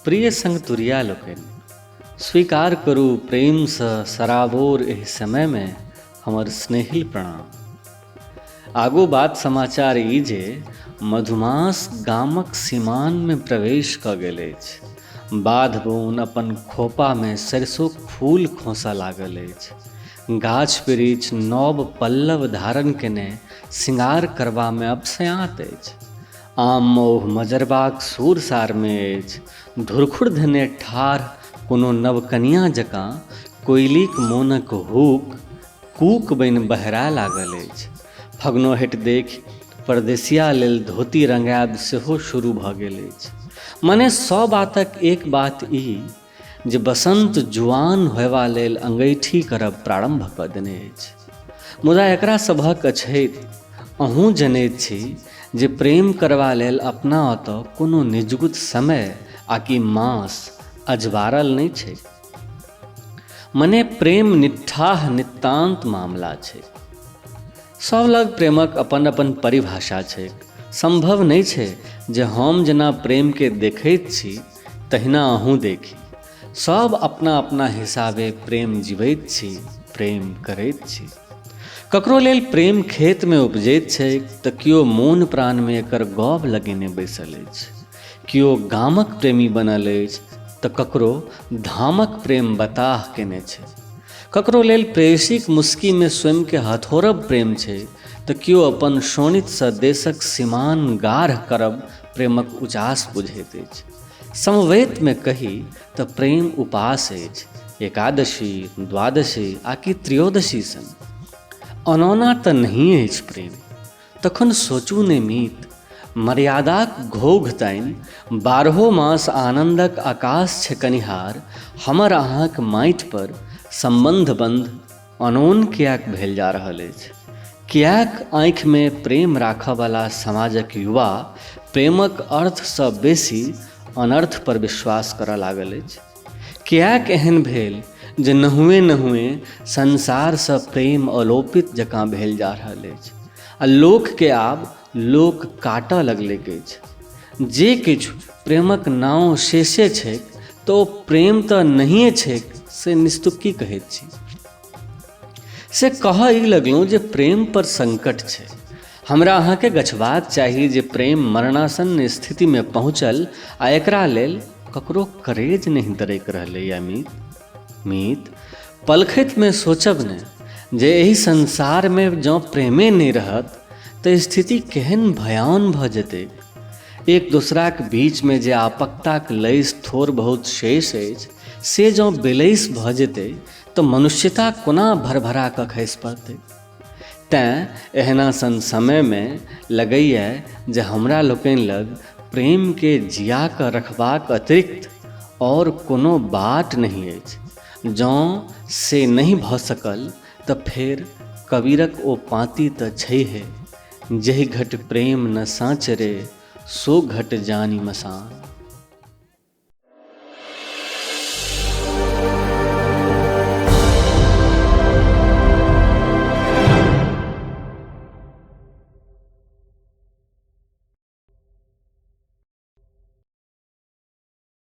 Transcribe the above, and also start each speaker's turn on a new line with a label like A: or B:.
A: प्रिय संगतुरिया लोकनि, स्वीकार करू प्रेमसँ सराबोर एहि समयमे हमर स्नेहिल प्रणाम। आगू बात समाचार ई जे मधुमास गामक सीमानमे प्रवेश कऽ गेल अछि। बाध बोन अपन खोपामे सरिसोक फूल खोंसऽ लागल अछि। गाछ बिरिछ नव पल्लव धारण केने सिंगार करबामे अपसयाँत अछि। आम मौह मजरबाक सूर-सारमे अछि। धुरखुर धेने ठाढ़ कोनो नवकनियाँ जकाँ कोइलीक मोनक हूक कूक बनि बहराय लागल अछि। फगनोहटि देखि परदेसिया लेल धोती रंगायब सेहो शुरू भऽ गेल अछि। मने सौ बातक एक बात ई जे बसंत जुआन होयबा लेल अंगैठी करब प्रारम्भ कऽ देने अछि। मुदा एकरा सभक अछैत अहूँ जनैत छी जे प्रेम करबा लेल अपना ओतऽ कोनो निजगुत समय आ कि मास अजबारल नहि छैक। मने प्रेम निट्ठाह नितान्त मामला छैक। सभ लग प्रेमक अपन अपन परिभाषा छैक। सम्भव नहि छै जे हम जेना प्रेमकेँ देखैत छी तहिना अहूँ देखी। सभ अपना अपना हिसाबे प्रेम जिबैत छी, प्रेम करैत छी। ककरो लेल प्रेम खेतमे उपजैत छैक तऽ केओ मोन प्राणमे एकर गब लगेने बैसल अछि। केओ गामक प्रेमी बनल अछि तऽ ककरो धामक प्रेम बताह केने छै। ककरो लेल प्रेयसीक मुस्कीमे स्वयंकेँ हथोरब प्रेम छै तऽ केओ अपन शोणितसँ देशक सीमान गाढ़ करब प्रेमक उचास बुझैत अछि। समवेतमे कही तऽ प्रेम उपास अछि, एकादशी, द्वादशी आ कि त्रयोदशी सन। अनोना तऽ नहिए अछि प्रेम। तखन सोचू ने मीत, मर्यादाक घोघ तानि बारहो मास आनन्दक आकाश छेकनिहार हमर अहाँक माटिपर सम्बन्ध-बन्ध अनोन किएक भेल जा रहल अछि? किएक आँखिमे प्रेम राखऽवला समाजक युवा प्रेमक अर्थसँ बेसी अनर्थपर विश्वास करऽ लागल अछि? किएक एहन भेल जे नहुएँ-नहुएँ संसारसँ प्रेम अलोपित जकाँ भेल जा रहल अछि आ लोककेँ आब लोक काटऽ लगलैक अछि? जे किछु प्रेमक नाओं शेषे छैक तऽ ओ प्रेम तऽ नहिए छैक से निस्तुकी कहैत छी। से कहऽ ई लगलहुँ जे प्रेमपर संकट छै। हमरा अहाँकेँ गछबाक चाही जे प्रेम मरणासन्न स्थितिमे पहुँचल आ एकरा लेल ककरो करेज नहि दरकि रहलैए मीत। मीत, पलखतिमे सोचब ने जे एहि संसारमे जँ प्रेमे नहि रहत तऽ स्थिति केहन भयाओन भऽ जेतैक। एक दोसराक बीचमे जे आपकताक लैस थोड़ बहुत शेष अछि से जँ बेलैस भऽ जेतै तऽ मनुष्यता कोना भरभरा कऽ खसि पड़तै। तेँ एहना सन समयमे लगैए जे हमरा लोकनि लग प्रेमकेँ जिया कऽ रखबाक अतिरिक्त आओर कोनो बाट नहि अछि। जँ से नहि भऽ सकल तऽ फेर कबीरक ओ पाँती तऽ छैहे, जेहि घट प्रेम न साँचरे, सो घट जानि मसान।